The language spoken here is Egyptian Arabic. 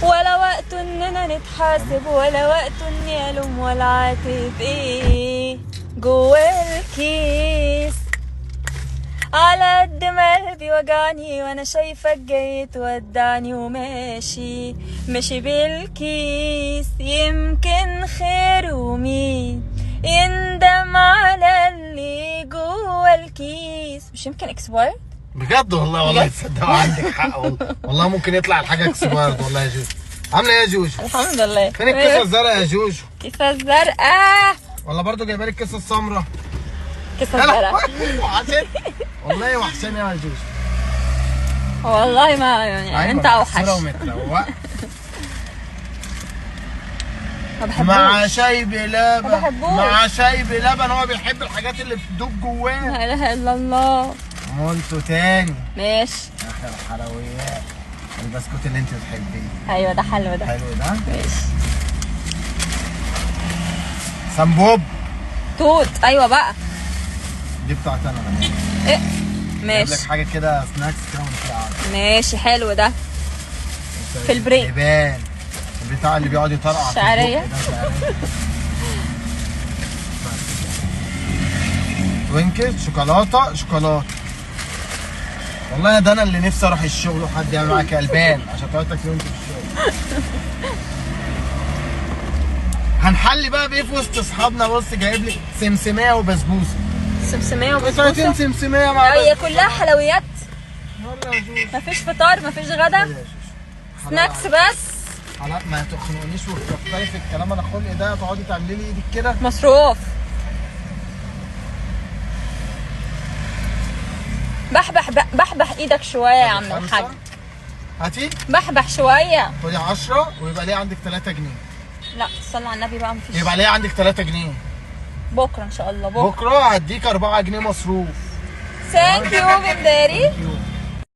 ولا وقت اننا نتحاسب، ولا وقت اني الوم ولا عاتب. ايه جوا الكيس؟ على قد ما قلبي وجعني وانا شايفك جاي تودعني وماشي ماشي بالكيس. يمكن خير، ومين يندم على اللي جوا الكيس؟ مش يمكن expired؟ بجد والله، والله تصدق عندك حق والله، والله ممكن يطلع الحاجة expired والله. يا جوجو، عامله ايه يا جوجو؟ الحمد لله. فين الكيسة الزرقاء يا جوجو؟ كيسة الزرقاء. ولا برضو جايبه لك الكيسة السمراء؟ كيسة الزرقاء. وحشتني والله، وحشاني يا جوجو. والله ما يعني انت اوحش. صورة ومتروقة. ما بحبوش. مع شاي بلبن. ما بحبوش. مع شاي بلبن، هو بيحب الحاجات اللي بتدوب جواه. لا اله الا الله. مولتو تاني. ماشي. اخر حلويات، البسكوت اللي انت بتحبيه. ايوه ده حلو ده. حلو ده. ماشي. سمبوب. توت، ايوه بقى. دي بتاعت انا. ايه؟ جايب ماشي. لك حاجة كده snacks كده وانت قاعدة. ماشي، حلو ده في ال break. لبان البتاع اللي بيقعد يطرقع في شعرية. البق ده، شعرية. بس كده. Twinkies، شوكولاته، شوكولاته. والله ده انا اللي نفسي اروح الشغل وحد يعمل معاك البان عشان تقعد تاكل وانت في الشغل. هنحلي بقى بايه في وسط اصحابنا؟ بص، جايب لي سمسميه وبسبوسه. سمسميه قطعتين وبسبوسه. سمسميه مع هي بسبوسة. كلها حلويات. يلا يا جوجو. مفيش فطار، مفيش غدا. يا جوجو. snacks بس. لا ما تخنقنيش وتكتري في الكلام، انا خلقي ده تقعدي تعملي لي ايدك كده. مصروف. بحبح بحبح ايدك شوية يا عم خمسة. الحاج. هاتي. بحبح شويه. خدي 10 ويبقى ليه عندك 3 جنيه. لا، صلي على النبي بقى، مفيش. يبقى ليه عندك 3 جنيه. بكره ان شاء الله، بكره. بكره هديك 4 جنيه مصروف. thank you بنداري. you.